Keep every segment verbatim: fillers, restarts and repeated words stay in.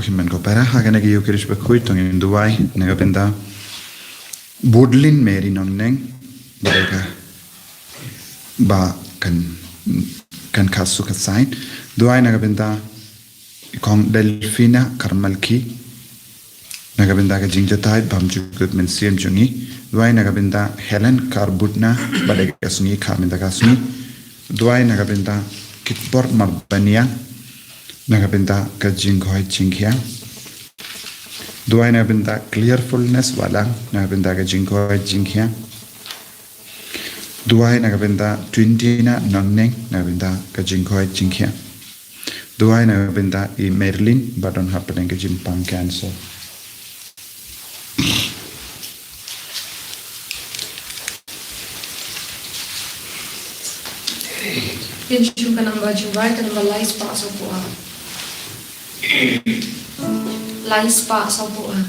Hynmen ko para, ha kane ka Eucharist bakhuid to ngin duwai na ka bynta Budlin Mary Nongneng, ba ka, ba kan, kan kha suk ka sain. Duwai na ka bynta Kong Delfina Karmalki, na ka bynta ka jingjahthait bymjukut mynsiem jong ngi. Duwai na ka bynta Helen Karbutna, ba dei ka sngi kha mynta ka sngi. Duwai na ka bynta Kitbor Marbaniang, na ka bynta ka jingkoit jingkhiang. Duwai na ka bynta Clearfulness Walang, na ka bynta ka jingkoit jingkhiang. Duwai na ka bynta Twintina Nongneng, na ka bynta ka jingkoit jingkhiang. Duwai na ka bynta i Merlin, ba don hapdeng ka jingpang cancer. Kin shim ka namba jingduwai, ka namba lai spah saw phew ar. Lai spah saw phew ar.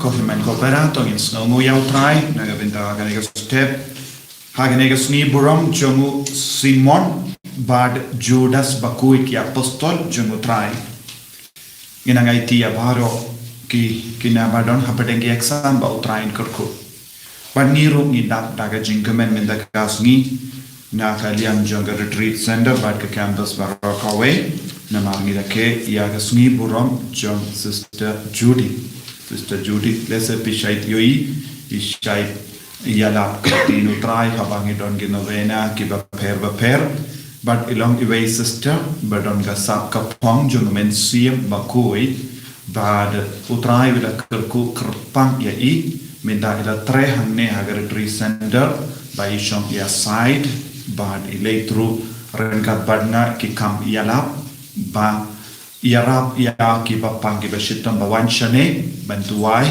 Ko hynmen ko para, to ngin sngewnguh ïa U Trai na ka bynta kane ka step. Ha kane ka sngi burom jong u Simon bad Judas bakhuid ki apostol jong U Trai. Ngin nang aiti ïa baroh ki, kine ba don hapdeng ki exam ba U Trai un kyrkhu. Bad ngi ruh ngi dap da ka jingkmen mynta ka sngi na ka liang jong ka retreat center bad ka campus baroh kawei. Namar ngi rakhe ïa ka sngi burom jong Sister Judy. Sister Judy, lehse phi shait ïohi, i shait ïalap ka ktien U Trai haba ngi don ki novena kiba pher ba pher. Bad i long iwei i sister ba don ka sap ka phong jong u Mynsiem Bakhuid. Bad U Trai u la kyrkhu kyrpang ïa i, mynta i la treh hangne ha ka retreat center, ba i shong ïasaid, bad i leit ruh ryngkat bad nga ki kam ïalap, ba ïarap ïa kiba pang kiba shitom ba wan shane ban duwai,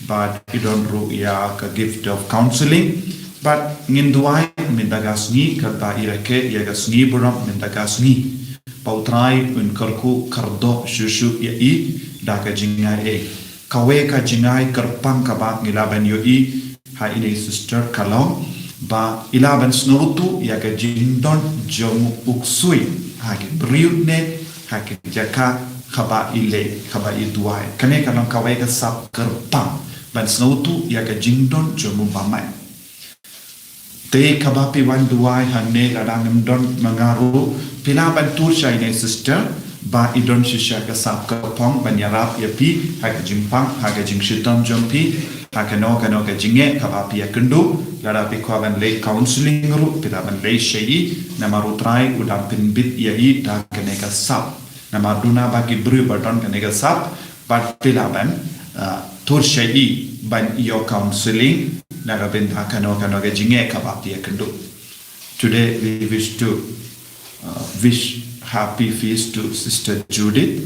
bad i don ruh ïa ka gift of counseling. Bad ngin duwai mynta ka sngi, kata i rakhe ïa ka sngi burom mynta ka sngi, ba U Trai un kyrkhu kyrdoh shuh shuh ïa i da ka jingaiei. Kawei ka jingai kyrpang kaba ngi lah ban ïohi ha ine i sister ka long ba i lah ban sngewthuh ïa ka jingdon jong u ksuid ha ki briew ne ha ki jaka kaba i leit, kaba i duwai. Kane ka long kawei ka sap kyrpang ban sngewthuh ïa ka jingdon jong u bamai. Te kaba phi wan duwai hangne, lada ngim don ma nga ruh, phi lah ban tur sha ine i sister ba i don shisha ka sap ka phong ban ïarap ïa phi ha ka jingpang, ha ka jingshitom jong phi, ha kano kano ka jingeh kaba phi ïakynduh. Lada phi kwah ban leit counseling ruh, phi lah ban leit sha i, namar U Trai u dang pynbit ïa i da kane ka sap. Namar duna ba ki briew ba don kane ka sap, bad phi lah ban, uh, tur sha i ban ïoh counseling na ka bynta kano kano ka jingeh kaba phi ïakynduh. Today we wish to, uh, wish happy feast to Sister Judith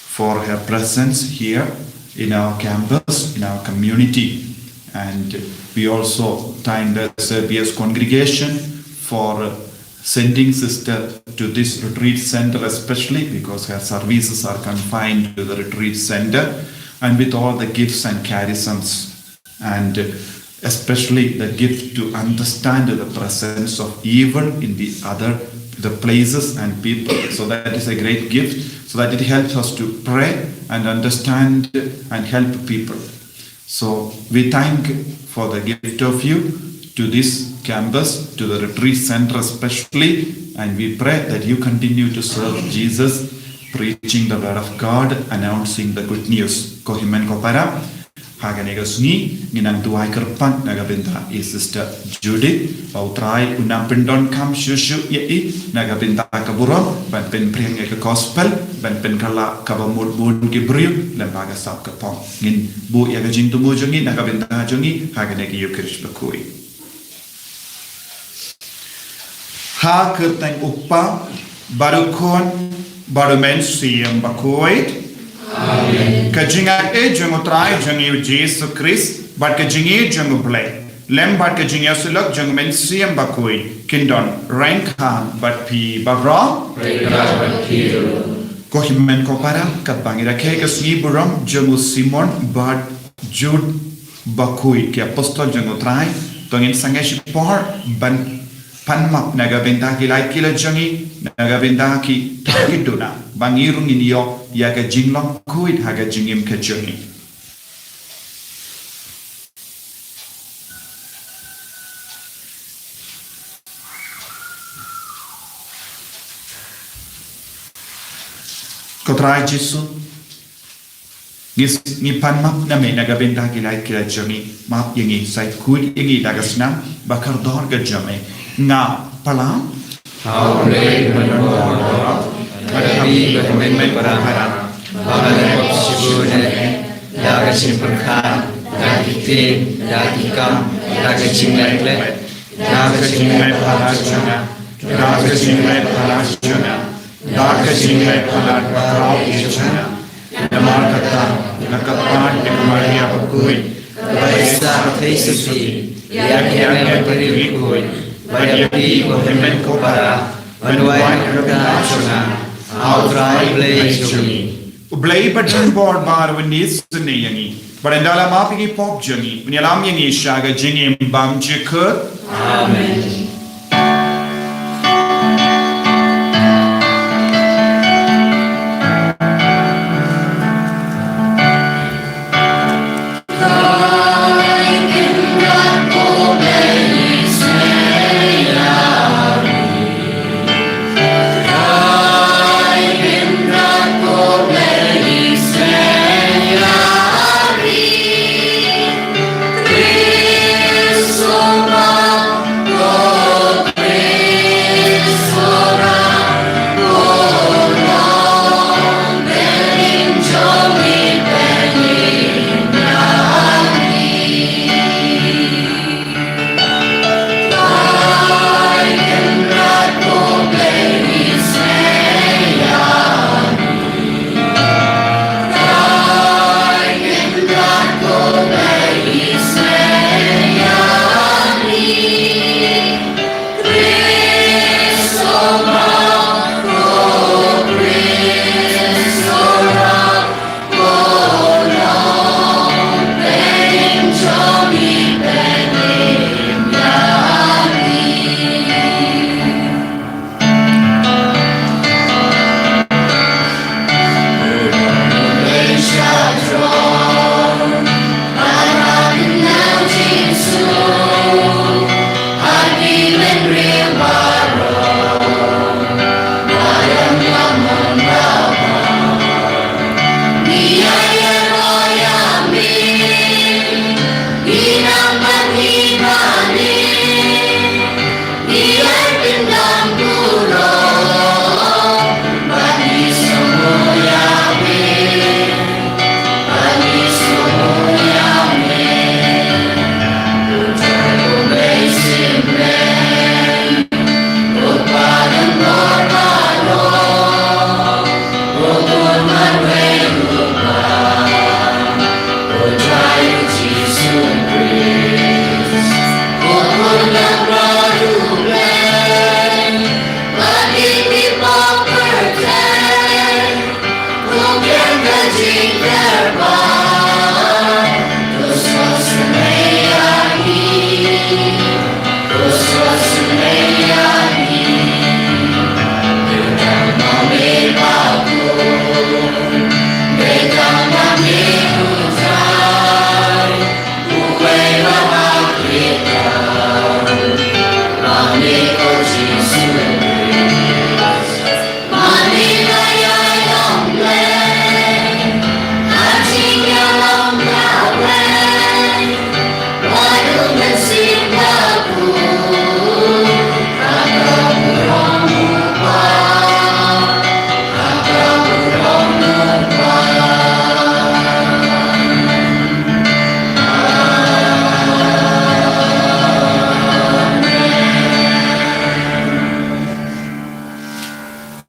for her presence here in our campus, in our community. And we also thank the S A B S congregation for sending sister to this retreat center, especially because her services are confined to the retreat center, and with all the gifts and charisms. And especially the gift to understand the presence of evil in the other, the places and people. So that is a great gift, so that it helps us to pray and understand and help people. So we thank for the gift of you to this campus, to the retreat center especially, and we pray that you continue to serve Jesus, preaching the word of God, announcing the good news. Ko hynmen ko para, ha kane ka sngi ngin nang duwai kyrpang na ka bynta i Sister Judith, ba U Trai un nang pyndonkam shuh shuh ïa i na ka bynta ka burom ban pynphriang ïa ka gospel, ban pynkylla kaba mut bun ki briew lem bad ka sap ka phong. Ngin buh ïa ka jingthmu jong ngi na ka bynta jong ngi ha kane ka Eucharist bakhuid. Ha ka kyrteng U Kpa bad U Khun bad U Mynsiem Bakhuid. Amen. Ka jingaiei jong U Trai jong ngi U Jisu Khrist bad ka jingïeit jong U Blei lem bad ka jingïasyllok jong U Mynsiem Bakhuid kin don ryngkat bad phi baroh. Ryngkat bad phi ruh. Ko hynmen ko para, katba ngi rakhe ka sngi burom jong u Simon bad Jude Bakhuid, ki apostol jong U Trai, to ngin sangeh shipor ban pan map na ka bynta ki lait ki lait jong ngi, na ka bynta ki thah ki duna, ba ngi ruh ngin ïoh ïa ka jinglong khuid ha ka jingim ka jong ngi. Ko Trai Jisu, ngi, ngi pan map na me na ka bynta ki lait ki lait jong ngi, map ïa ngi, sa khuid ïa ngi da ka snam ba kordor ka jong me. Nga palam ha U Blei ba kordor, bad ha phi ko hynmen ko para, ba nga la pop shibun eh, da ka jingpyrkhat, da ki ktien, da ki kam, da ka jingleh klet, da ka jingleh palat jong nga, da ka jingleh palat jong nga, da ka jingleh palat bakhraw jong nga. Namar kata, nga kyrpad ïa ka Maria bakhuid, kaba ïaisah ha phi, ïa ki angel bad ki riewkhuid, bad ïa phi ko hynmen ko para, ban duwai na ka bynta jong nga ha U Trai Blei jong ngi. U Blei ba don bor bad uba isynei ïa ngi, bad un da la map ïa ki pop jong ngi, un ïalam ïa ngi sha ka jingim bymjukut. Amen.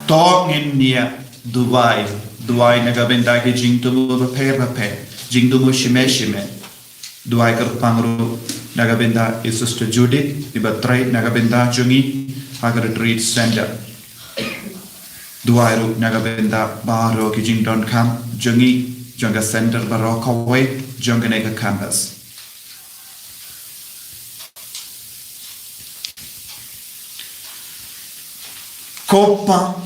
To ngin ïa duwai, duwai na ka bynta ki jingthmu bapher bapher, jingthmu shime shime. Duwai kyrpang ruh na ka bynta i Sister Judith, iba trei na ka bynta jong ngi ha ka Retreat Center. Duwai ruh na ka bynta baroh ki jingdonkam jong ngi, jong ka center baroh kawei, jong kane ka campus. Ko Pa,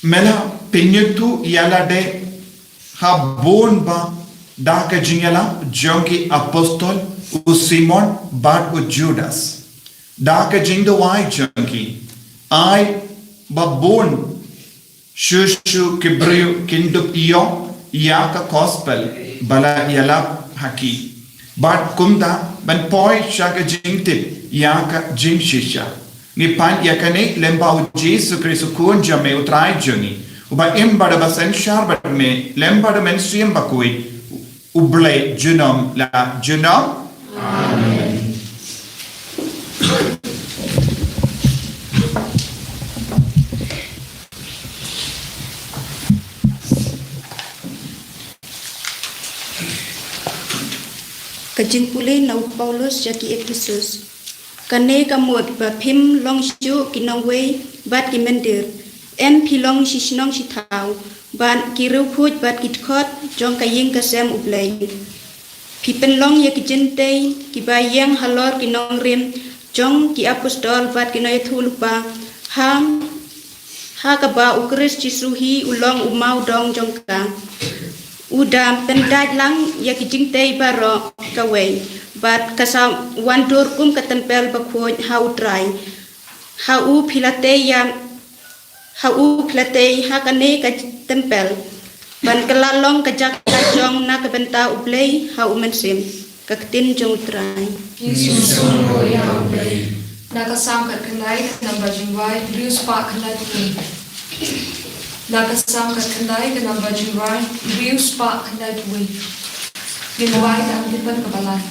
me la pynïathuh ïa lade ha bun ba da ka jingïalap jong ki apostol, u Simon bad u Judas. Da ka jingduwai jong ki, ai ba bun shuh shuh ki briew kin dup ïoh ïa ka gospel ba la ïalap ha ki. Bad kumta ban poi sha ka jingtip ïa ka jingshisha. Ngi pan ïa kane lyngba u Jisu Khrist u Khun jong me u Trai jong ngi, uba im bad uba synshar bad me lyngba u Mynsiem Bakhuid, U Blei junom la junom. Amen. Ka jingpule na u Paulus ïa ki Ephesus. Kane ka mut ba phim long shuh ki nongwei bad ki myndir. Em phi long shi shnong shi thaw, bad ki riewkhuid bad ki dkhot jong ka ïing ka sem U Blei. Phi pynlong ïa ki jingtei kiba ïeng halor ki nongrim jong ki apostol bad ki nongïathuhlypa, ha, ha kaba u Khrist Jisu hi u long u mawdong jong ka. U da pyndait lang ïa ki jingtei baroh kawei, bad ka sa wan dur kum ka templ bakhuid ha U Trai. Ha u phi la tei ïa, ha u phi la tei ha kane ka templ, ban ka la long ka jaka jong na ka bynta U Blei ha u Mynsiem. Ka ktien jong U Trai. Ki sngewsih ïa U Blei. Na ka Salm khatkhyndai ka namba jingrwai hynriew spah khyndai phew wei. Na ka Salm khatkhyndai ka namba jingrwai hynriew spah khyndai phew wei. Ngin rwai tang ki pat kaba lai.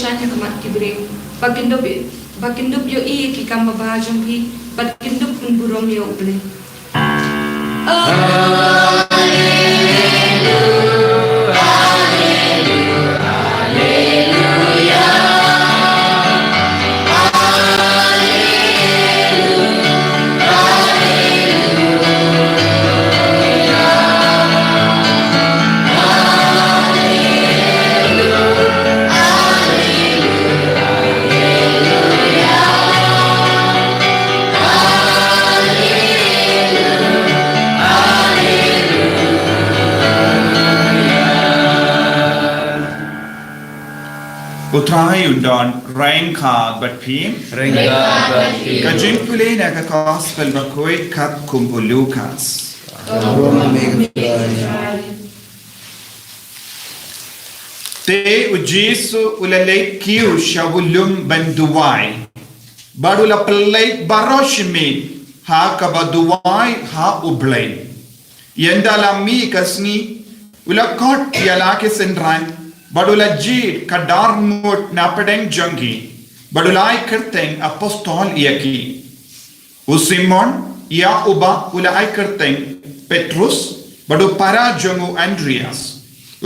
kyrshan ha khmat ki briew, ba kin dup, ba kin dup ïohi ïa ki kam babha jong phi, bad kin dup pynburom ïa U Blei. U Trai un don ryngkat bad phi. Ryngkat bad phi. Ka jingpule na ka Gospel bakhuid katkum u Lukas. Ka burom ïa me ko Trai. Te U Jisu u la leit kiew sha u lum ban duwai, bad u la pynleit baroh shi miet ha kaba duwai ha U Blei. Ynda la mih ka sngi, u la khot ïa la ki synran, bad u la jied ka darmut na pdeng jong ki, bad u la ai kyrteng apostol ïa ki. U Simon, ïa uba u la ai kyrteng Petrus, bad u para jong u Andreas,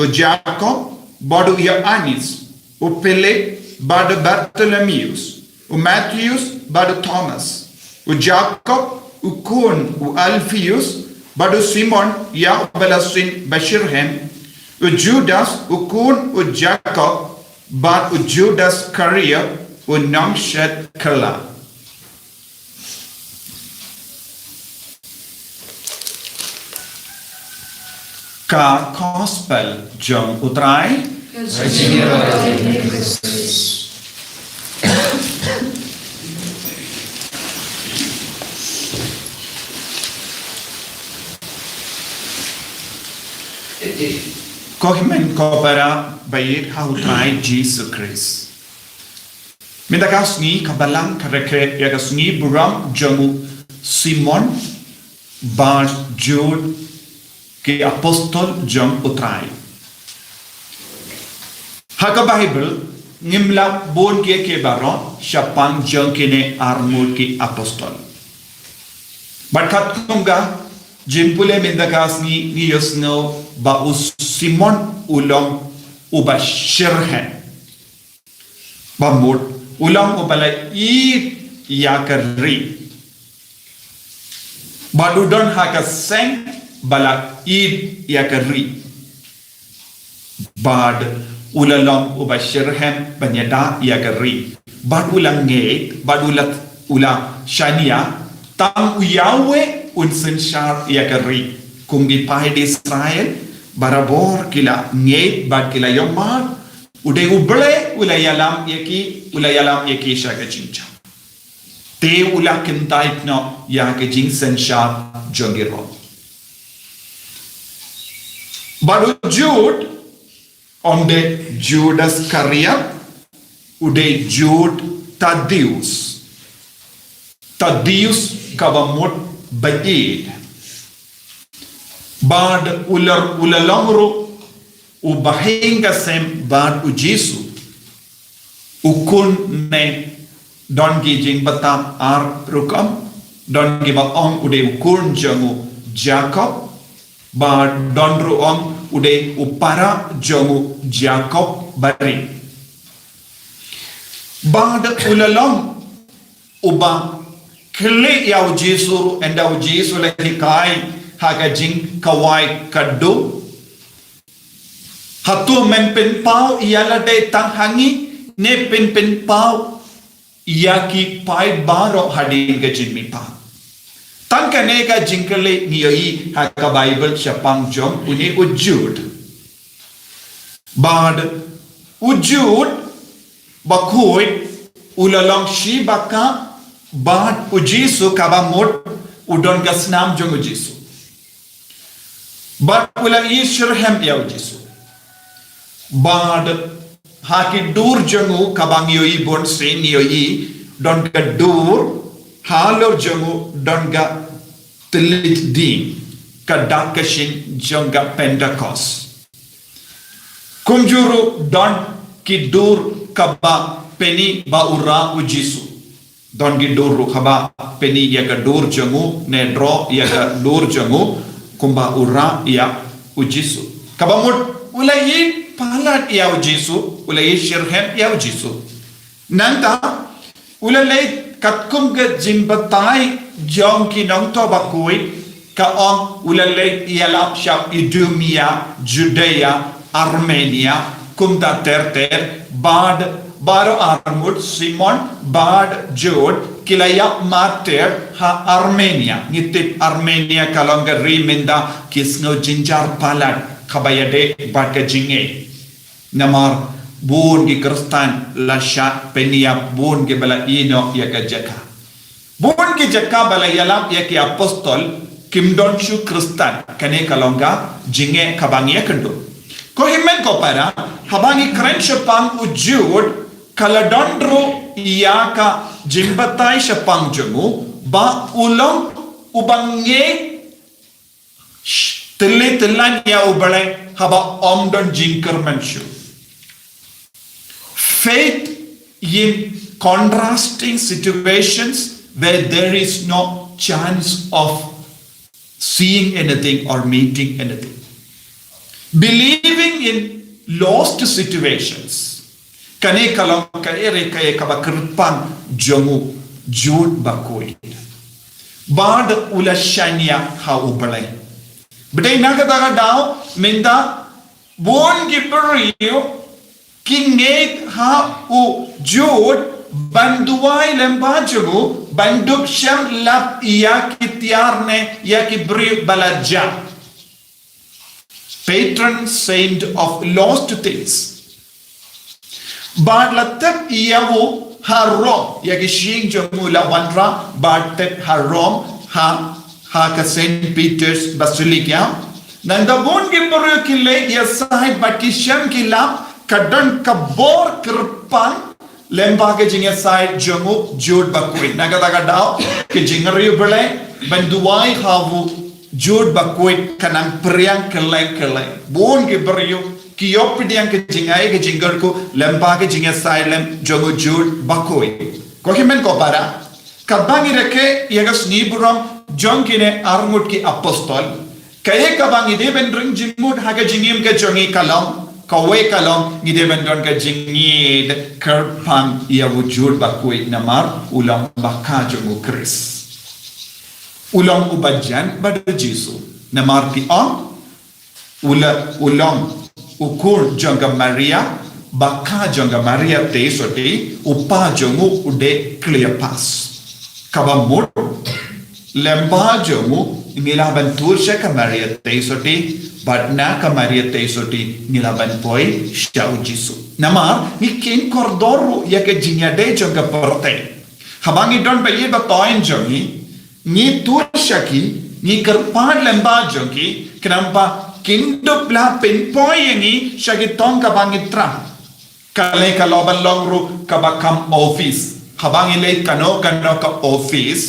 u Jakob bad u Ïoannis, u Philip bad u Bartholomeus, u Mathius bad u Thomas, u Jakob u khun u Alphius, bad u Simon ïa uba la syn ba shitrhem, u Judas u khun u Jakob, bad u Judas Iskariot u nongshet kylla. Ka Gospel jong U Trai. Ko hynmen ko para ba ïeit ha U Trai Jisu Khrist. Mynta ka sngi ka Balang ka rakhe ïa ka sngi burom jong u Simon bad Jud, ki apostol jong U Trai. Ha ka Baibl ngim lah bun kiei kiei baroh shaphang jong kine arngut ki apostol. Bad katkum ka jingpule mynta ka sngi ngi ïohsngew ba u Simon u long uba shitrhem. Bamut, u long uba la ïeit ïa ka ri. Bad u don ha ka seng ba la ïeit ïa ka ri. Bad u la long uba shitrhem ban ïada ïa ka ri. Bad u la ngeit, bad u la, u la shaniah, tang u Yahweh un synshar ïa ka ri. Kum ki paid Israel, barabor ki la ngeit bad ki la ïohmad, u dei U Blei u la ïalam ïa ki, u la ïalam ïa ki sha ka jingjam. Te u la kyntait noh ïa ka jingsynshar jong ki ruh. Bad u Jud, ym dei Judas Iskariot, u dei Jud Tadeus. Tadeus kaba mut ba ïeit. Bad u la, u la long ruh uba ïeng ka sem bad u Jisu. U khun ne, don ki jingbatai ar rukom, don kiba ong u dei u khun jong u Jakob, bad don ruh ong u dei u para jong u Jakob barit. Bad u la long uba khlieh ïa u Jisu, ynda u Jisu la hikai ha ka jingkhawai kadu. Hato men pynpaw ïa lade tang ha ngi, ne phin pynpaw ïa ki paid baroh hadien ka jingmihpat? Tang kane ka jingkylli ngi ïohi ha ka Baibl shaphang jong une u Jud. Bad u Jud bakhuid u la long shi ba kah bad u Jisu, kaba mut u don ka snam jong u Jisu. Bad u la ïeit shitrhem ïa u Jisu. Bad ha ki dur jong u kaba ngi ïohi bun sien ngi ïohi don ka dur, halor jong u don ka thylliej dieng, ka dak ka shin jong ka Pentekost. Kumjuh ruh don ki dur kaba pyni ba u rah u Jisu. Don ki dur ruh, haba pyni ïa ka dur jong u, ne draw ïa ka dur jong u, kumba u rah ïa u Jisu. Kaba mut u la ïeit palat ïa u Jisu, u la ïeit shitrhem ïa u Jisu. Nangta u la leit katkum ka jingbatai jong ki nongthoh bakhuid, ka ong u la leit ïalap sha Idumea, Judea, Armenia, kumta ter ter, bad baroh arngut, Simon bad Jud ki la ïap martir ha Armenia. Ngi tip Armenia ka long ka ri mynta ki sngew jynjar palat kaba ïadei bad ka jingngeit. Namar bun ki Khristan la shah pynïap, bun kiba la ïehnoh ïa ka jaka. Bun ki jaka ba la ïalap ïa ki apostol kim don shuh Khristan. Kane ka long ka jingeh kaba ngi ïakynduh. Ko hynmen ko para, haba ngi kren shaphang u Jud, ka la don ruh ïa ka jingbatai shaphang jong u ba u long uba ngeit tylli tyllan ïa U Blei haba ym don jingkyrmen shuh. Faith in contrasting situations where there is no chance of seeing anything or meeting anything. Believing in lost situations. Kane ka long kaei re kaei kaba kyrpang jong u Jud bakhuid. Bad u la shaniah ha U Blei. Bad na kata ka daw mynta bun ki briew ki ngeit ha u Jud ban duwai lem bad jong u, ban dup shem lap ïa ki tiar ne ïa ki briew ba la jah. Patron saint of lost things. Bad la tep ïa u ha Rome, ïa ki shyieng jong u la wanrah, bad tep ha Rome, ha, ha ka Saint Peter's Basilica. Nangta bun ki briew ki leit ïasaid bad ki shem ki lap, ka don ka bor kyrpang lem bad ka jingïasaid jong u Jud bakhuid. Na kata ka daw, ka jingngeit ïa U Blei ban duwai ha u Jud bakhuid ka nang phriang kylleng kylleng. Bun ki briew ki ïoh pdiang ka jingai ka jingkyrkhu lem bad ka jingïasaid lem jong u Jud bakhuid. Ko hynmen ko para, kaba ngi rakhe ïa ka sngi burom jong kine arngut ki apostol, kaei kaba ngi dei ban ring jingmut ha ka jingim ka jong ngi ka long, kawei ka long ngi dei ban don ka jingngeit kyrpang ïa u Jud bakhuid namar u long bakha jong u Khrist. U long uba jan bad u Jisu. Namar ki ong u la, u long u khun jong ka Maria, bakha jong ka Maria Theisotti, u kpa jong u u dei Cleopas. Kaba mut lem bad jong u ngi lah ban tur sha ka Maria Theisotti, bad na ka Maria Theisotti ngi lah ban poi sha u Jisu. Namar ngi kheiñ kordor ruh ïa ka jingïadei jong ka pyrthei. Haba ngi don ba ïeit ba thoiñ jong ngi, ngi tur sha ki, ngi kyrpad lem bad jong ki, khnang ba kin dup lah pynpoi ïa ngi sha ki thong kaba ngi trah. Ka lei ka long ban long ruh kaba kam office. Haba ngi leit kano kano ka office,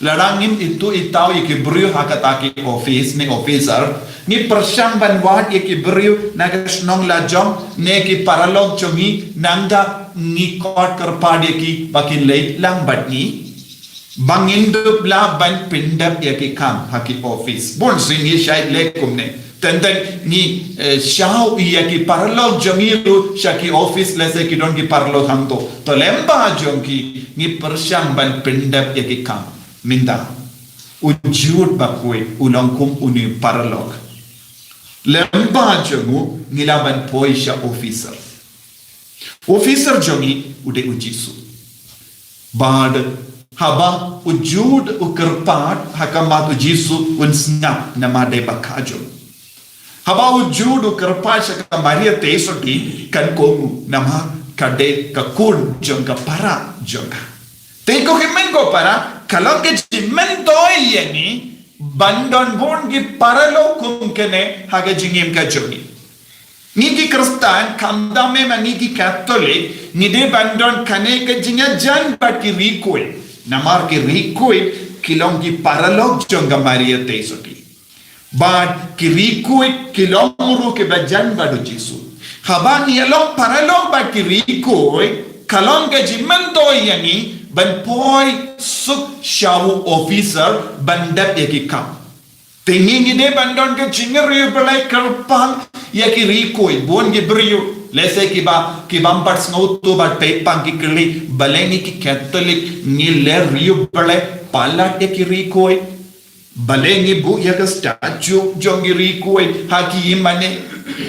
lada ngim ithuh ithaw ïa ki briew ha kata ki office ne officer, ngi pyrshang ban wad ïa ki briew na ka shnong lajong ne ki paralok jong ngi, nangta ngi khot kyrpad ïa ki ba kin leit lang bad ngi. Ba ngin dup lah ban pyndep ïa ki kam ha ki office. Bun sien ngi shait leh kumne. Teng teng ngi, eh, shaw ïa ki paralok jong ngi ruh sha ki office, lehse ki don ki paralok hangto. To lem bad jong ki ngi pyrshang ban pyndep ïa ki kam. Mynta u Jud bakhuid u long kum une u paralok. Lem bad jong u ngi lah ban poi sha officer. Officer jong ngi u dei u Jisu. Bad haba u Jud u kyrpad ha khmat u Jisu, un sngap namar dei bakha jong u. Haba u Jud u kyrpad sha ka Maria Theisotti, kan kohnguh namar ka dei ka khun jong ka para jong ka. Te ko hynmen ko para, ka long ka jingmyntoi ïa ngi ban don bun ki paralok kum kine ha ka jingim ka jong ngi. Ngi ki Khristan, khamtam ma ngi ki Katholik, ngi dei ban don kane ka jingïajan bad ki riewkhuid. Namar ki riewkhuid ki long ki paralok jong ka Maria Theisotti. Bad ki riewkhuid ki long ruh kiba jan bad u Jisu. Haba ngi ïalong paralok bad ki riew khuid, ka long ka jingmyntoi ïa ngi ban poi suk sha u officer ban dep ïa ki kam. Te ngi ngi dei ban don ka jingriewblei kyrpang ïa ki riew khuid, bun ki briew. Lehse kiba, ki bym pat sngewthuh bad peit pang ki kylli, balei ngi ki Katholik ngi leh riewblei palat ïa ki riew khuid? Balei ngi buh ïa ka statue jong ki riew khuid ha ki ïingmane?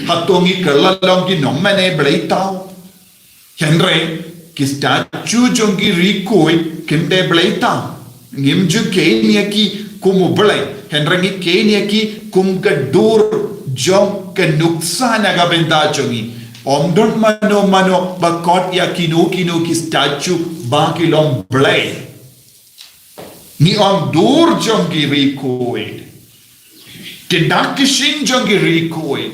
Hato ngi kylla long ki nongmane blei tau? Hynrei ki statue jong ki riew khuid kim dei blei tau. Ngim ju kheiñ ïa ki kum u blei, hynrei ngi kheiñ ïa ki kum ka dur jong ka nuksa na ka bynta jong ngi. Ym don mano mano ba khot ïa kino kino ki statue ba ki long blei. Ngi ong dur jong ki riew khuid, ki dak ki shyieng jong ki riew khuid.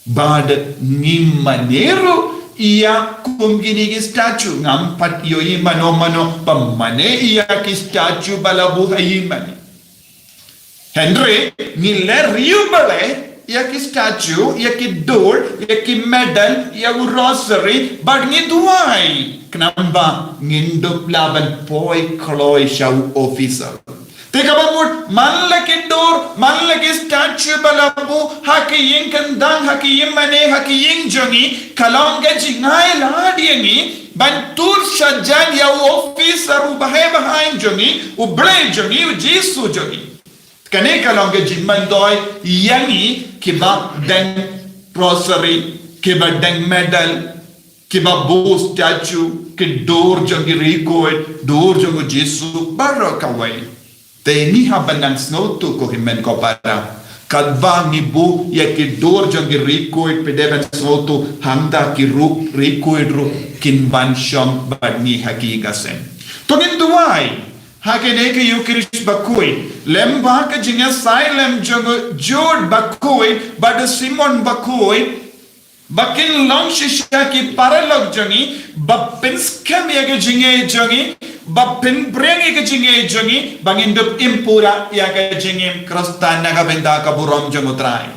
Bad ngim mane ruh ïa kum kine ki statue, ngam pat ïohi mano mano ba mane ïa ki statue ba la buh ha ïingmane. Hynrei ngi leh riewblei ïa ki statue, ïa ki dur, ïa ki medal, ïa u rosary, bad ngi duwai, khnang ba ngin dup lah ban poi kloi sha u officer. Te kaba mut, man la ki dur, man la ki statue ba la buh ha ki ïing kyndang, ha ki ïingmane, ha ki ïing jong ngi, ka long ka jingai lad ïa ngi ban tur shajan ïa u officer, u bahei bahaiñ jong ngi, u Blei jong ngi, u Jisu jong ngi. Kane ka long ka jingmyntoi ïa ngi kiba deng rosary, kiba deng medal, kiba buh statue, ki dur jong ki riew khuid, dur jong u Jisu, baroh kawei. Te ngi hap ban nang sngewthuh, ko hynmen ko para, katba ngi buh ïa ki dur jong ki riew khuid, phi dei ban sngewthuh, hangta ki riew khuid ruh kin wan shong bad ngi ha ki ïing ka sem. To ngin duwai ha kane ka Eukharist bakhuid, lem bad ka jingïasaid lem jong u Jude bakhuid bad u Simon bakhuid, ba kin long shisha ki paralok jong ngi, ba pynskhem ïa ka jingngeit jong ngi, ba pynbring ïa ka jingngeit jong ngi, ba ngin dup im pura ïa ka jingim Khristan na ka bynta ka burom jong u Trai.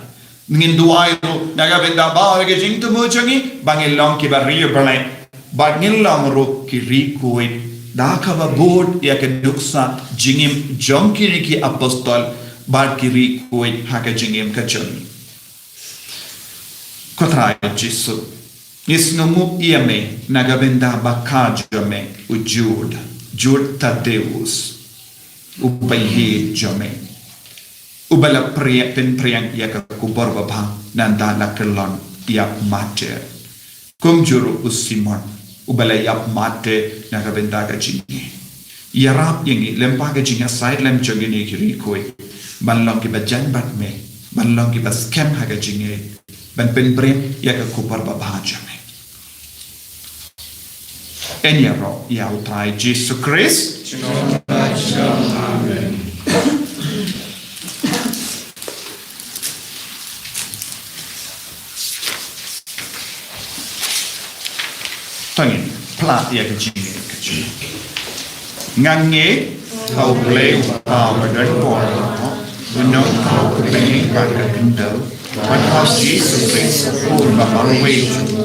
Ngin duwai ruh na ka bynta baroh ki jingthmu jong ngi, ba ngin long kiba riewblei, bad ngin long ruh ki riew khuid, da kaba bud ïa ka nuksa jingim jong kine ki apostol bad ki riew khuid ha ka jingim ka jong ngi. Ko Trai Jisu, ngi sngewnguh ïa me na ka bynta ba ka jong me u Jude, Jude Thaddeus, u baieit jong me, uba la prie-, pynpriang ïa ka khubor babha, nangta la kyllon ïa Mathaios. Kumjuh ruh u Simon, uba la ïap martyr na ka bynta ka jingngeit. Ïarap ïa ngi lem bad ka jingïasaid lem jong kine ki riew khuid, ban long kiba jan bad me, ban long kiba skhem ha ka jingngeit, ban pynbring ïa ka khubor babha jong me. Yn ïaroh ïa u Trai Jisu Khrist. Amen. To ngin pla ïa ka jingngeit ka jong ngi. Nga ngeit ha U Blei U Kpa uba don bor, u nongthaw ka bneng bad ka khyndew, bad ha U Jisu Khrist, u Khun ba marwei jong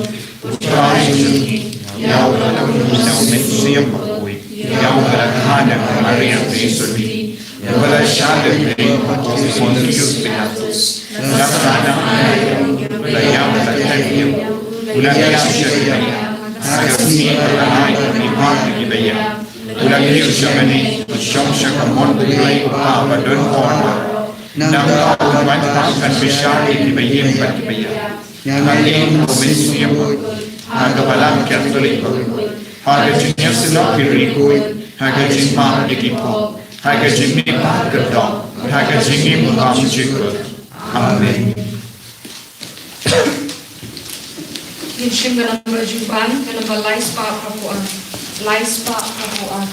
U Trai jong ngi, ïa uba la pynlong na U Mynsiem Bakhuid, ïa uba la kha da ka Maria Theisotti, uba la shah lehbeiñ ha u Pontius Pilatus, la sah na u la ïap, la thep ïa u, u la ïap sha ki ba ïap, ha ka sngi u la rai bad ki ba ïap, u la kiew sha bneng, u shong sha ka mon U Blei U Kpa uba don bor baroh. Nangta un wan pat ban bishar ïa ki ba ïeit bad ki ba ïap. Nga ngeit ha U Mynsiem Bakhuid, ha ka Balang Katholik bakhuid, ha ka jingïasyllok ki riew khuid, ha ka jingmap ïa ki pop, ha ka jingmihpat kyrdoh, ha ka jingim bymjukut. Amen. Ngin shim ka namba jubab, ka namba lai spah phra phew ar. Lai spah phra phew ar.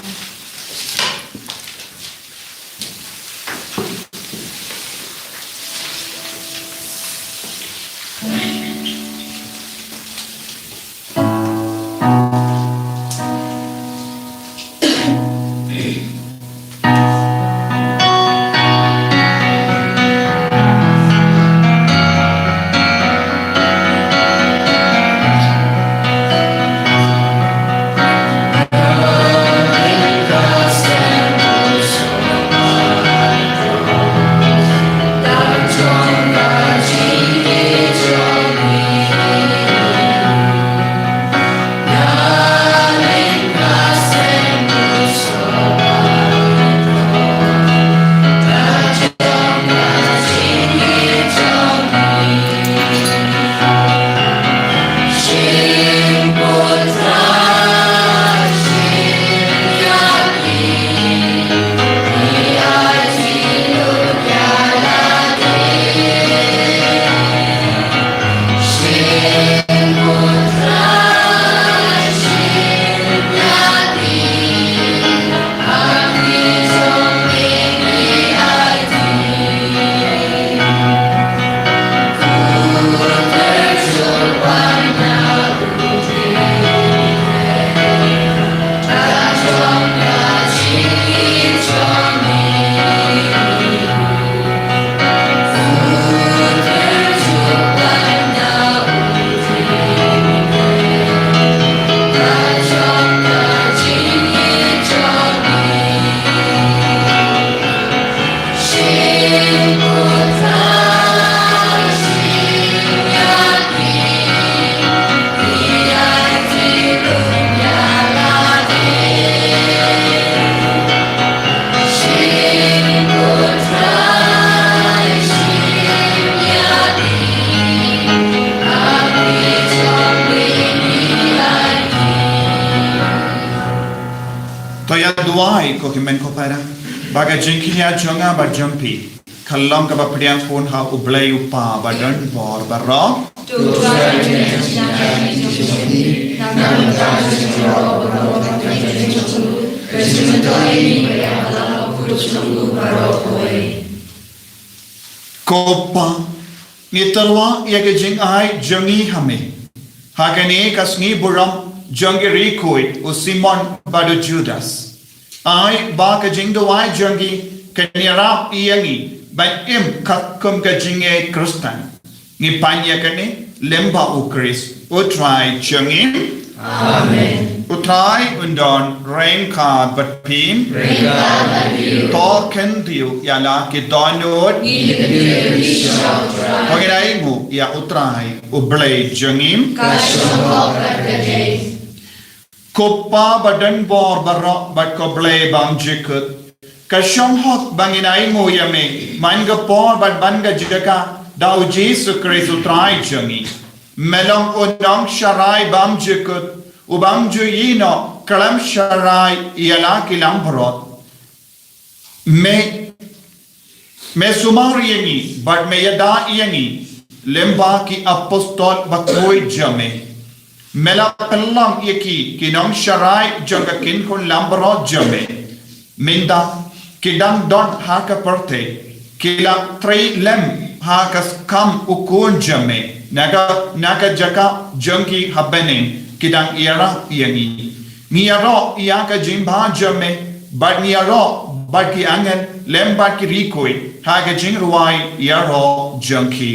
To ïa duwai ko ki men ko para, ba ka jingkyrkhu jong nga bad jong phi ka long kaba pdiang khun ha U Blei U Kpa ba don bor baroh. Ko Pa, ngi tyrwa ïa ka jingai jong ngi ha me ha kane ka sngi burom jong ki riewkhuid u Simon bad u Judas. Ai ba ka jingduwai jong ngi kan ïarap ïa ngi ban im katkum ka jingngeit Khristan. Ngi pan ïa kane lyngba U Khrist U Trai jong ngi. Amen. U Trai un don ryngkat bad phi. Ryngkat bad phi. To khyndiat ïa la ki dohnud. Ngi khyndiat ïa la ki dohnud. To ngin ainguh ïa U Trai U Blei jong ngi. Ka shong hok bad ka dei. Ko Pa ba don bor baroh bad ko Blei bymjukut, ka shong hok ba ngin ainguh ïa me man ka por bad man ka jaka da U Jisu Khrist U Trai jong ngi. Me long u nongsharai bymjukut, u bym ju ïehnoh khlem sharai ïa la ki langbrot. Me, me sumar ïa ngi bad me ïada ïa ngi lyngba ki apostol bakhuid jong me. Me la pynlong ïa ki ki nongsharai jong ka kynhun langbrot jong me. Mynta ki dang don ha ka pyrthei, ki la trei lem ha ka kam u Khun jong me na ka, na ka jaka jong ki ha bneng, ki dang ïarap ïa ngi. Ngi ïaroh ïa ka jingbha jong me bad ngi ïaroh bad ki angel lem bad ki riewkhuid ha ka jingrwai ïaroh jong ki.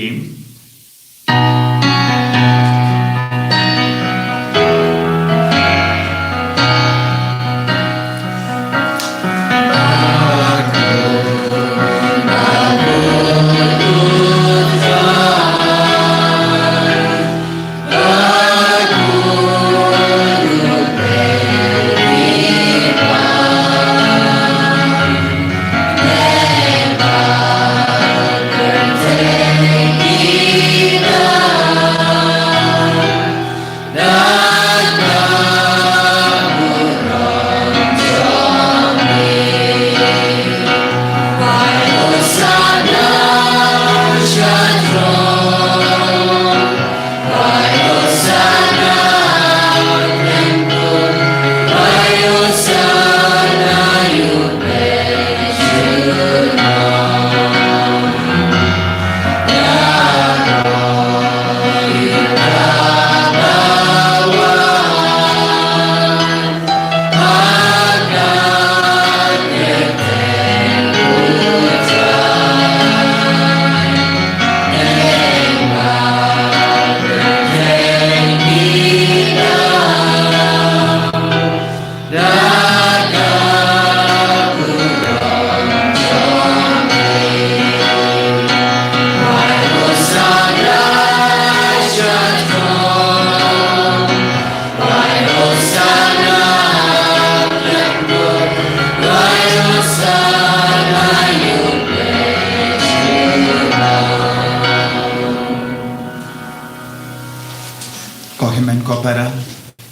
Ko hynmen ko para,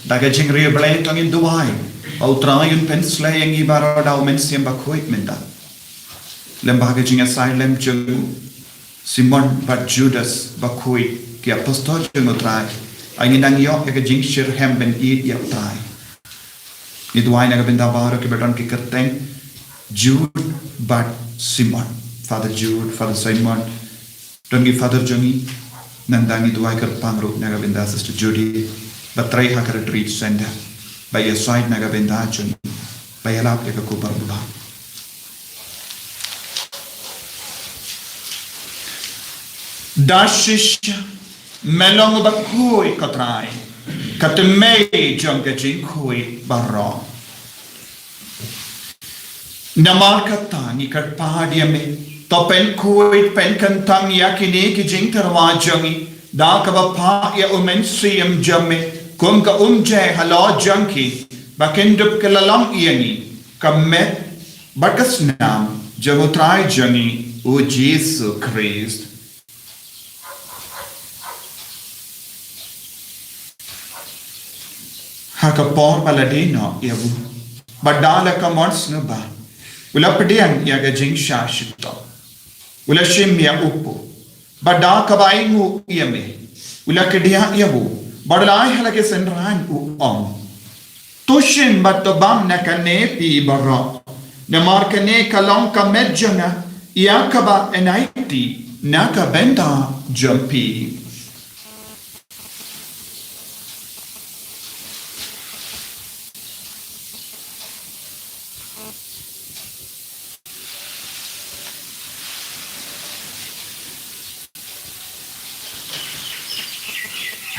da ka jingriewblei to ngin duwai ba U Trai un pynsleh ïa ngi baroh da U Mynsiem Bakhuid mynta. Lem bad ka jingïasaid lem jong u Simon bad Judas bakhuid, ki apostol jong U Trai, ai ngin nang ïoh ïa ka jingshitrhem ban ïeit ïa U Trai. Ngi duwai na ka bynta baroh kiba don ki kyrteng Jude bad Simon. Father Jude, Father Simon, don ki Father jong ngi. Nangta ngi duwai kyrpang ruh na ka bynta Sister Judy ba trei ha ka Retreat Center, ba ïasaid na ka bynta jong ngi, ba ïalap ïa ka khubor babha. Da shisha me long uba khuid, ko Trai, ka tymmen jong ka jingkhuid baroh. Namar kata ngi kyrpad ïa me, to pynkhuid pynkyntang ïa kine ki jingtyrwa jong ngi da kaba phah ïa U Mynsiem jong me kum ka umjai halor jong ki, ba kin dup kylla long ïa ngi ka met bad ka snam jong U Trai jong ngi U Jisu Khrist. Ha ka por ba la die noh ïa u, bad da la ka mon sngewbha, u la pdiang ïa ka jingshah shitom, u la shim ïa u pud, bad da kaba ainguh ïa me, u la kdiah ïa u, bad u la ai ha la ki synran, u ong: To shim bad to bam na kane phi baroh, namar kane ka long ka met jong nga, ïa kaba yn aiti na ka bynta jong phi.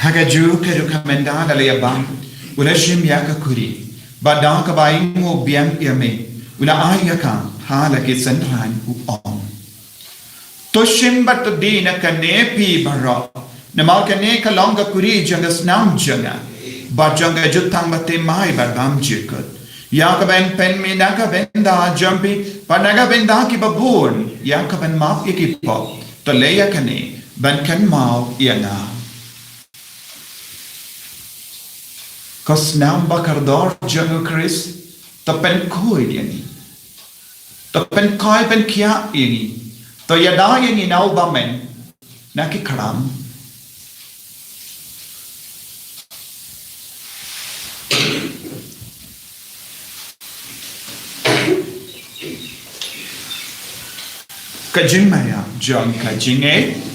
Ha kajuh ka juk ka mynta da la ïa bam, u la shim ïa ka kuri, bad da kaba ainguh biang ïa me, u la ai ïa ka ha la ki synran, u ong: To shim bad to die na kane phi baroh, namar kane ka long ka kuri jong ka snam jong nga, bad jong ka jutang bathymmai bad bymjukut, ïa kaban pynmih na ka bynta jong phi bad na ka bynta kiba bun, ïa kaban map ïa ki pop. To leh ïa kane ban kynmaw ïa nga. Ka snam bakordor jong u Khrist, to pynkhuid ïa ngi, to pynkhuid pynkhiah ïa ngi, to ïada ïa ngi na u bymman na ki khlam. Ka jingmaïa jong ka jingngeit.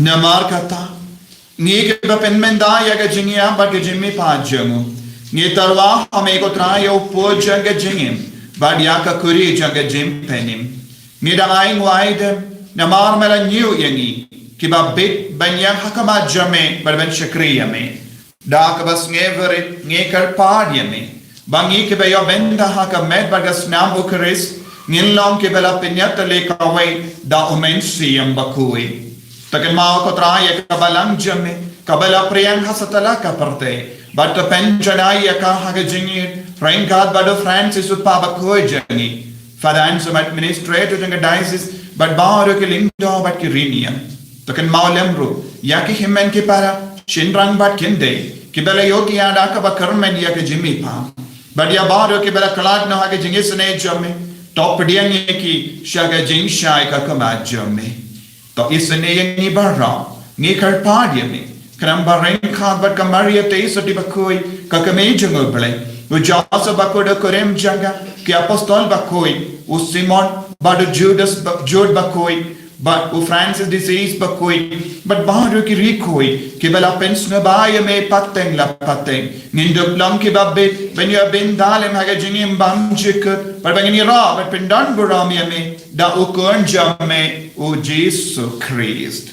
Namar kata, ngi kiba pynmynda ïa ka jingïap bad ka jingmihpat jong u, ngi tyrwa ha me ko Trai ïa u pud jong ka jingim bad ïa ka kuri jong ka jingpynim. Ngi da ai nguai dem namar me la ñiew ïa ngi kiba bit ban ïeng ha khmat jong me bad ban shakri ïa me. Da kaba sngewrit ngi kyrpad ïa me ba ngi kiba ïoh bynta ha ka met bad ka snam u Khrist, ngin long kiba la pynïatylli kawei da u Mynsiem Bakhuid. To kynmaw ko Trai ïa ka balang jong me kaba la phriang ha satlak ka pyrthei, bad to pynjanai ïa ka ha ka jingïeit ryngkat bad u Francis u Kpa Bakhuid jong ngi, Father Anselm, Administrator jong ka Diocese, bad baroh ki lyngdoh bad ki riewniam. To kynmaw lem ruh ïa ki hynmen ki para, shynrang bad khyndiat, kiba la ïoh ki ïada kaba kyrmen ïa ka jingmihpat, bad ïa baroh kiba la khlad noh ha ka jingisynei jong me. To pdiang ïa ki sha ka jingshai ka khmat jong me. To isynei ïa ngi baroh, ngi kyrpad ïa me, khnang ba ryngkat bad ka Maria Theisotti Bakhuid, ka Kmie jong u Blei, u Joseph Bakhuid, u kurim jong ka, ki apostol bakhuid, u Simon bad u Judas ba-, Jude Bakhuid, bad u Francis de Sales Bakhuid, bad baroh ki riewkhuid kiba la pynsngewbha ïa me pateng la pateng, ngin dup long kiba bit ban ïoh bynta lem ha ka jingim bymjukut, bad ba ngin ïaroh bad pyndonburom ïa me da u Khun jong me u Jisu Khrist.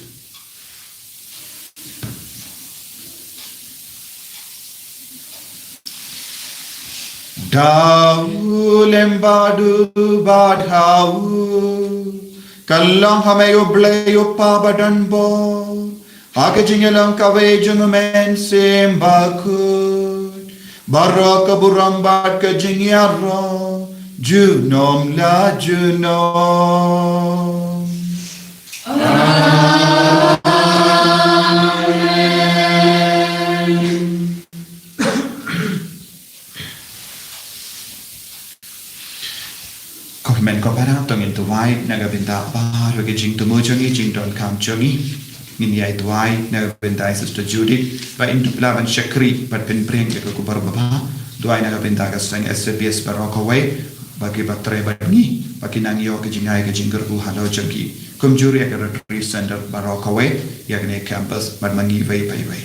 Da u lem bad u bad ha u, ka long ha me u Blei u Kpa badonbor, ha ka jingïalong kawei jong u Mynsiem Bakhuid, baroh ka burom bad ka jingïaroh junom la junom. Ko hynmen ko para, to ngin duwai na ka bynta baroh ki jingthmu jong ngi, jingdonkam jong ngi. Ngin ïai duwai na ka bynta i Sister Judith, ba in dup lah ban shakri bad pynpriang ïa ka khubor babha. Duwai na ka bynta ka seng S B S baroh kawei, ba ki ba trei bad ngi, ba kin nang ïoh ka jingai ka jingkyrkhu halor jong ki. Kumjuh ruh ïa ka Retreat Center baroh kawei, ïa kane campus bad ma ngi iwei pa iwei.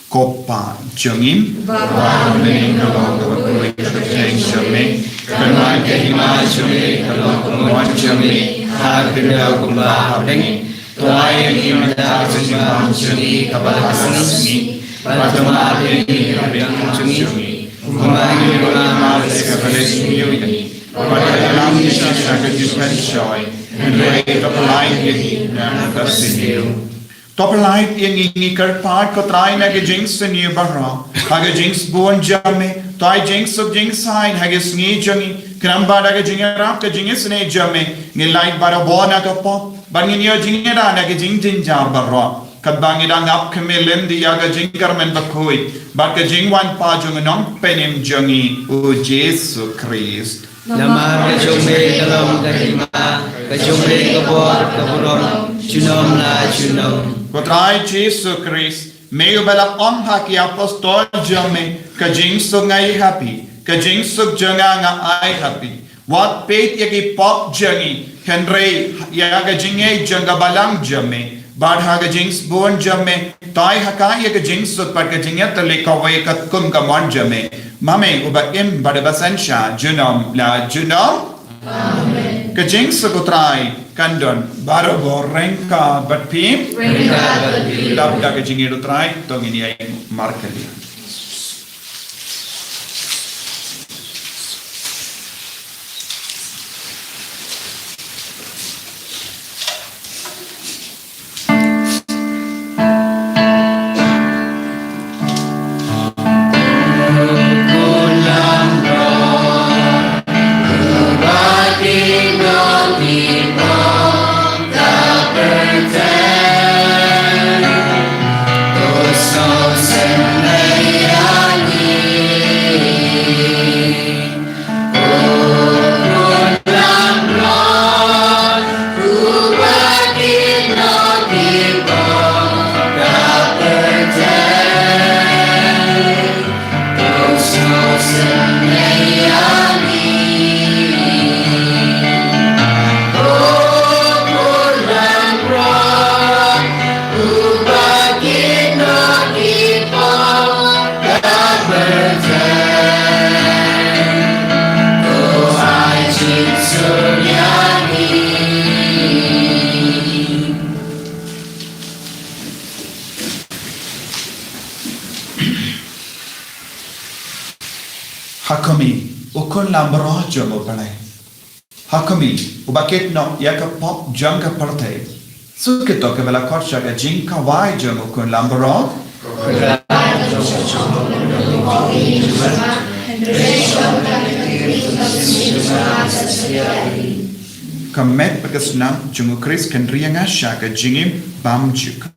Ko Pa jong ngi ba ha bneng, ka long ka bakhuid ka kyrteng jong me, ka don ka hima jong me, ka long ka mon jong me, ha ka khyndew kumba ha bneng. To ai ïa ngi mynta ka jingbam jong ngi kaba la ka sngi, bad to map ïa ngi ki kyrdan jong ngi, kumba ngi ruh ngi map ïa ki kyrdan jong ngi. Wat ïalam ïa ngi sha ka jingpynshoi, hynrei to pynlait ïa ngi na ka sniew. To pynlait ïa ngi, ngi kyrpad ko Trai, na ka jingsniew baroh, ha ka jingsbun jong me, to ai jingsuk jingsaiñ ha ka sngi jong ngi, khnang ba da ka jingïarap ka jingisynei jong me, ngin lait barabor na ka pop, bad ngin ïoh jingïada na ka jingjynjar baroh, katba ngi dang ap khmih lynti ïa ka jingkyrmen bakhuid bad ka jingwan pat jong u Nongpynim jong ngi, u Jisu Khrist. Namar ka jong me ka long ka hima, ka jong me ka bor ka burom, junom la junom. Ko Trai Jisu Khrist, me uba la ong ha ki apostol jong me, ka jingsuk nga ai ha phi, ka jingsuk jong nga nga ai ha phi. Wat peit ïa ki pop jong ngi, hynrei ïa ka jingngeit jong ka balang jong me. Bad ha ka jingsbun jong me, to ai ha ka ïa ka jingsuk bad ka jingïatylli kawei katkum ka mon jong me, ma me uba im bad uba synshar junom la junom. Amen. Ka jingsuk u Trai kan don barabor ryngkat bad phi. Ryngkat bad phi. Dap da ka jingïeit u Trai, to ngin ïa markylliang. Ha khmih, u khun lambaroh jong U Blei. Ha khmih, uba kit noh ïa ka pop jong ka pyrthei. Suk ïa kito kiba la khot sha ka jingkhawai jong u khun lambaroh. Ka met bad ka snam jong u Khrist kan ri ïa nga sha ka jingim bymjukut.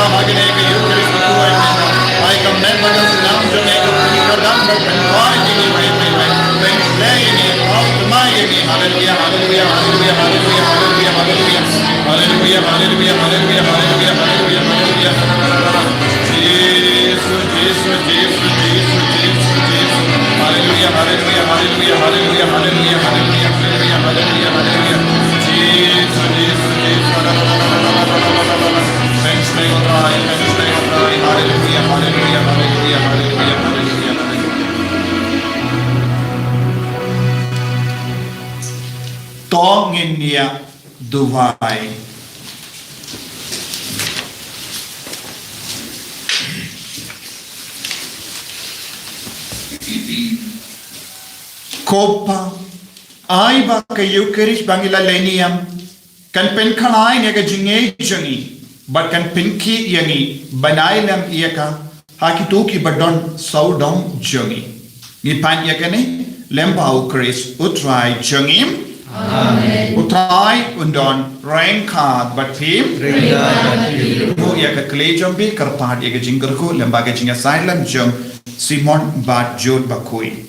Kata ha kane ka Eucharist bakhuid, I commend ba ka snam jong me ka pynkyrdam, ka pynkyrdam ïa ngi, pyn, pyn, pyn, pyn, pyn, ïa ngi, pynkyrdam ïa ngi. Haleluia, haleluia, haleluia, haleluia, haleluia, haleluia. Haleluia, haleluia, haleluia, haleluia, haleluia. Jisu, Jisu, Jisu, Jisu, Jisu, Jisu. Haleluia, haleluia, haleluia, haleluia, haleluia, haleluia, haleluia, haleluia, haleluia. Jisu, Jisu, Jisu. Thanks be to God, thanks be to God. Haleluia, haleluia, haleluia, haleluia, haleluia, haleluia. To ngin ïa duwai. Ko Pa, ai ba ka Eucharist ba ngi la leh niam kan pynkhlaiñ ïa ka jingngeit jong ngi bad kan pynkhih ïa ngi ban ai lem ïa ka ha kito kiba don sawdong jong ngi. Ngi pan ïa kane lyngba U Khrist U Trai jong ngi. Amen. U Trai un don ryngkat bad phi. Ryngkat bad phi. Buh ïa ka kylli jong phi, kyrpad ïa ka jingkyrkhu lyngba ka jingïasaid lem jong Simon bad Jude bakhuid.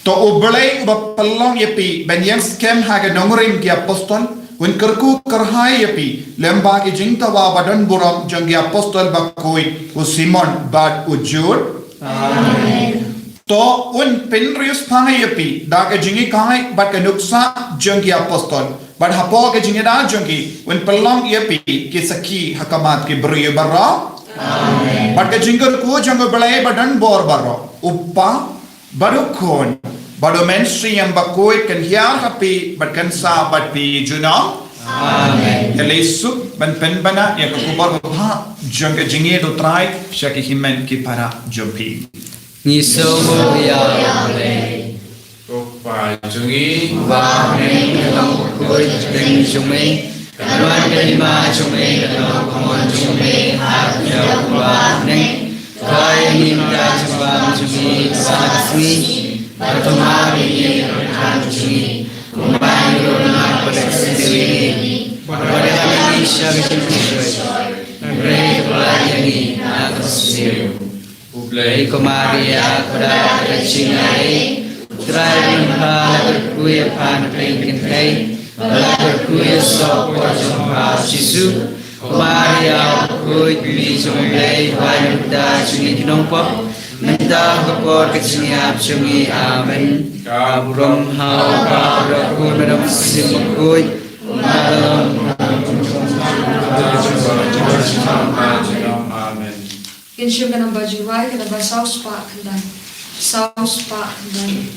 To U Blei uba pynlong ïa phi ban ïeng skhem ha ka nongrim ki apostol un kyrkhu kyrhai ïa phi lyngba ka jingdawa ba don burom jong ki apostol bakhuid, u Simon bad u Jude. Amen. To un pynriewspah ïa phi da ka jinghikai bad ka nuksa jong ki apostol, bad hapoh ka jingïada jong ki un pynlong ïa phi ki sakhi ha khmat ki briew baroh. Amen. Bad ka jingkyrkhu jong U Blei ba don bor baroh, U Pa bad U Khun bad U Mynsiem Bakhuid kan hiar ha phi bad kan sah bad phi junom. Amen. Ïaleh suk ban pynbna ïa ka khubor babha jong ka jingïeit U Trai sha ki hynmen ki para jong phi. Ngi sngewbha ïa U Blei. Ko Pa jong ngi. Ba ha bneng, ka long bakhuid ka kyrteng jong me. Kan wan ka hima jong me, kan long ka mon jong me ha ka kyrteng jong me ha bneng. Khublei ïa ngi mynta ka jingbam jong ngi kaba shisha. Bad to map ïa ngi ki kyrdan jong ngi, kumba ngi ruh ngi map ïa ki kiba sngewsih ïa ngi. Bad ym dei ban ai ngi sha ka jingpynshoi, hynrei to pyllait ïa ngi na ka jingsniew. Khublei ko Maria, kaba don ka jingaiei, U Trai u don bad pha, la kyrkhu ïa pha na pdeng ki kynthei, bad la kyrkhu ïa u soh jong pha u Jisu. Ko Maria bakhuid, Mei jong U Blei, wad ïa ngi mynta jong ngi ki nongpop, mynta ha ka por ka jingïap jong ngi. Amen. Ka burom ha U Kpa, bad ha U Khun, bad ha U Mynsiem Bakhuid. Amen. Ngin shim ka namba jingrwai, ka namba saw spah khyndai. Saw spah khyndai.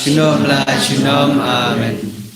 Junom la junom. Amen.